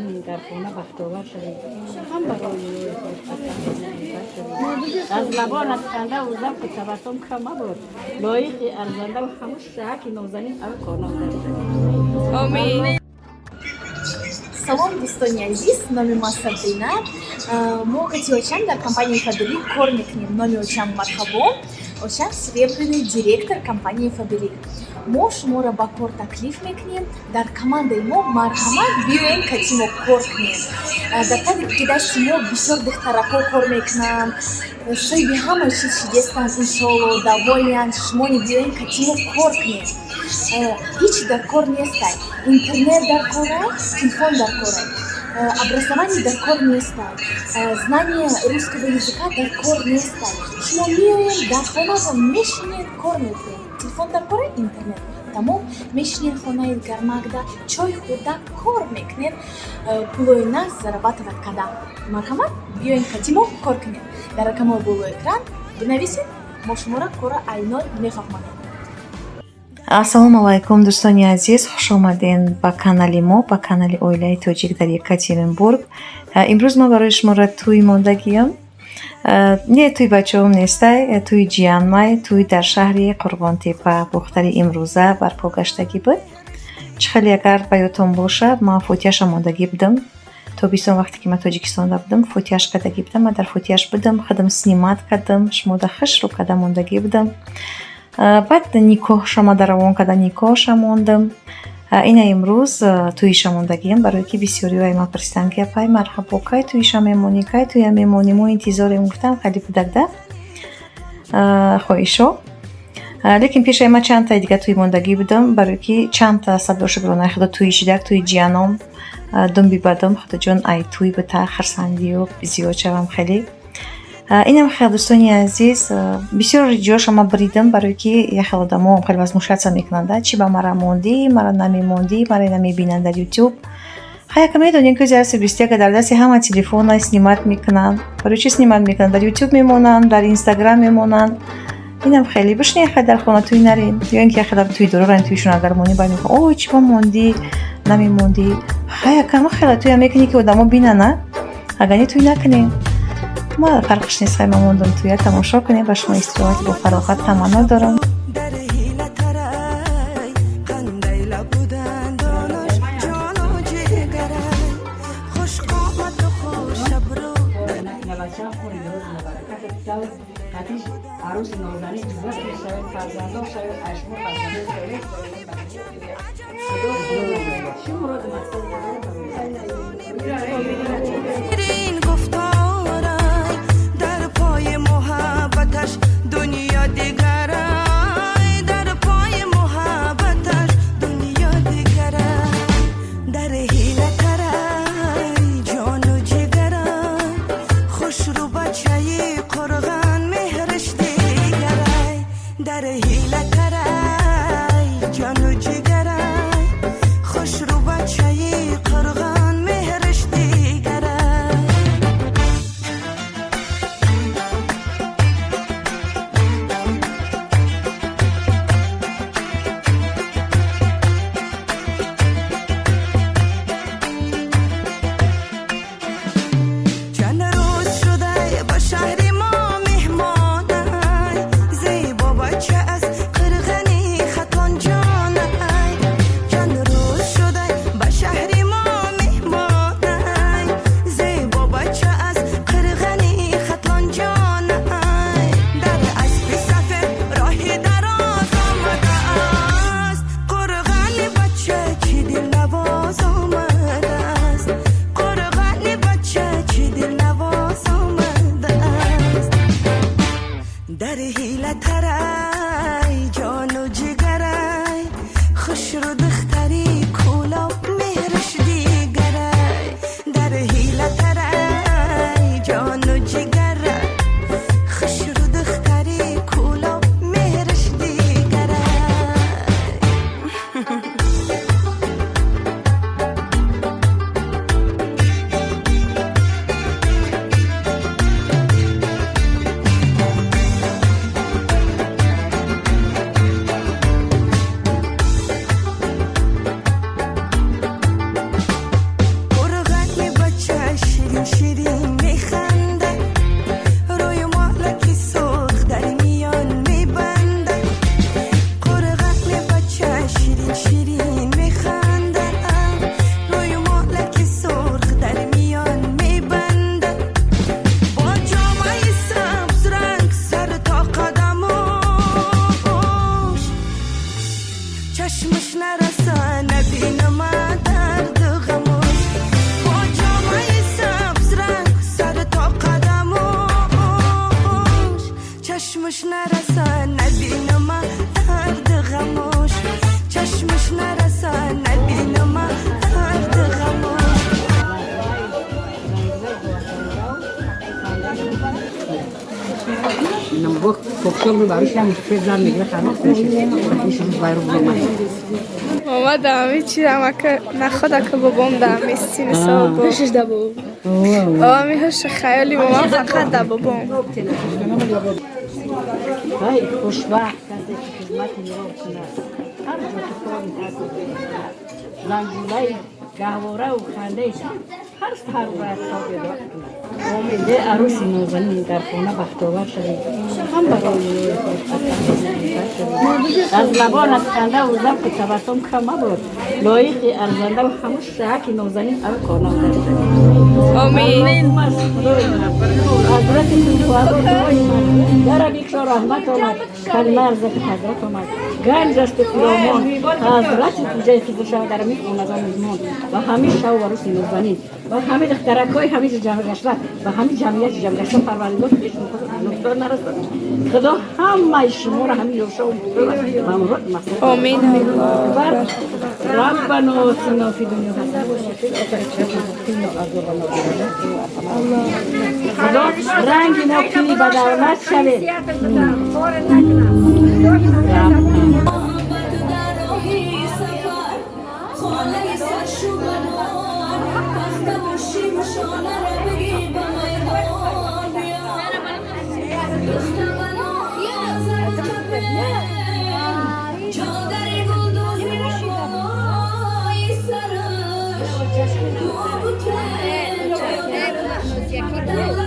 Нозанин дар хона бахтовар шавед, ҳам барои шавед. Аз лабонат хандаву завқу табассум кам мабод, лоиқи арзандаву ҳамуш шаҳаки нозанин ав конавдар шавед. Омин. Салом, дӯстони азиз, номи ман Сабрина. Мо кати очам дар компанияи Фаберлик кор мекунем. Номи очам Марҳабо. Очам серебряный директор компанияи Фаберлик. Мо шуморо ба кор таклиф мекунем. Дар командаи мо марҳамат, биёем, кати мо кор кунем. Дар таги дасти мо бисёр духтарако кор мекунанд. Соҳиби ҳама чиз шидестанд, иншоалло, довольный анд. Шумо биёем, кати мо кор кунем. Ҳеҷ дар кор нестай. Интернет дар корай, телефон дар корай. Образование дар кор нестай. Знание русского языка дар кор нестай. Шумо меоем, дар хонатон мешинед, кор мекунед. Телефон дар корай, интернет. Тамом, мешинед хонаи гармакда, чой хӯрда, кор мекунед, пулои нағз зарабатывать карда. Марҳамат, биёед, кати мо кор кунед. Дар рақамҳои болои экран бинависед, мо шуморо кора айнол мефаҳмонем. Ассалому алайкум, дӯстони азиз, хушомаден ба канали мо, ба канали оилаи тоҷик дар Екатеринбург. Имрӯз ман барои шуморо тӯй мондагиям. Не, тӯй бачаҳом нестай, тӯи ҷиянмай, тӯй дар шаҳри Қурғонтепа, Бохтари имрӯза барпо гаштагӣ буд. Чӣ хеле агар ба ёдтон бошад, ман фотиҳаша мондагӣ будам. Тобистон, вақте ки ман Тоҷикистонда будам, фотиҳаш кардагӣ будам. Ман дар фотиҳаш будам, худам снимать кардам, шумода хушрӯ карда мондагӣ будам. Баъд никоҳша ма равон карда, никоҳша мондам. Ина имрӯз тӯиша мондагиам, барое ки бисёриҳо ай ман пурсиданд, ки апай Марҳабо, кай тӯиша мемонӣ, кай тӯя мемонӣ, мо интизорем, гуфтам. Хеле будагда хоҳишҳо. Лекин пешаи ман чандтаи дига тӯй мондагӣ будам, барое ки чандта сабр шукронаи худо тӯй шидак, тӯи ҷияном думби бадум. Худоҷон, ай тӯй бита, хурсандию зиёд шавам хеле. Инам хел, дӯстони азиз, бисёр ҷоша ма бридам, барое ки яхел одамо хеле возмущаться мекунанд: чӣ ба мара мондӣ, мара намемондӣ, мара намебинанд дар Ютуб. Хаяка медонем, ки асри 21 дар дасти ҳама телефона, снимать мекунанд. Барои чӣ снимать мекунанд? Дар Ютуб мемонанд, дар Инстаграм мемонанд. Инам хеле бишнед, хай дар хона тӯй нарен, ё ин ки яхела тӯйдороран, тӯйшон агар монӣ, баъд мегӯянд: ой, чӣ ба мондӣ, намемондӣ. Хаяка ма хела тӯя мекунӣ, ки одамо бинана, агар не, тӯй накунем. Ма фарқш нест, хай, ма мондам тӯя, тамошо кунем. Ба шумо истироҳати бо фароғат таманно дорам. Дар ҳийлатарай қандай лабудан донош ҷону ҷигарай, хушқомату хушабрӯ. Навача хӯри рӯз мубаракат, қатиш арӯси нозанин ҷузат шавед, фарзандон шавед, ашмо фарзандон солеҳ. Худо чӣ муроду мақсад ширин гуфторай, дар пои муҳаббаташ дунё дигарай, дар пои муҳаббаташ дунё дигарай, дар ҳилатарай ҷону ҷигарай, хушрӯ бачаи қурған меҳриш дигарай, дар ҳилатарай ҷону ҷигарай, хушрӯ бачаи қурған. Бо кокшол барош ям зан мегира, ханос мешид. Иш рӯз байру буромад. Мама дами чидам, ака наход, ака бобом дами сини сол бо. Бобам мехош хаёли мамам фақат да бобом. Ай, хушбахт касе ки хизмати миро кунад, ҳар ҷо ки кори даст кунад, занҷулаи гаҳвораву хандаи ҳар саҳар бояд хоб бедор кунад. Омин. Э, аруси нозанин, дар хона бахтовар шавед, ҳам барои рӯи худ аз шавед. Аз лабонат хандаву завқу табассум кам мабод, лоиқи арзандаву ҳамун шаҳаки нозанин ав конавдар шавед. Омин. Ҳазрати дуои ман дарабикшо, раҳмат омад, калима арзаки ҳазрат омад, ганҷ асту фиромон, ҳазрати куҷаи хизр шава дар ҳамин хонадон меҳмон ва ҳамин шаву арӯси нозанин ва ҳамин духтаракҳои ҳамин ҷамъгашта ва ҳамин ҷамъияти ҷамъгашта, Парвардигор нуқсон нарасонад. Худо ҳамаи шуморо, ҳамин ёшову ба мурод мақсад. Омин. ربنا آتنا في الدنيا حسنة وفي الآخرة حسنة وقنا عذاب النار. خدا رنگ ما پیری به دولت شوید. محبت در راهی سفر خانه سرشوبنان پخته و شیر و شانه را بگی به میدان بیا دختر بنای زرد چادر گلدوزی روای سرش دو بوته چادرش.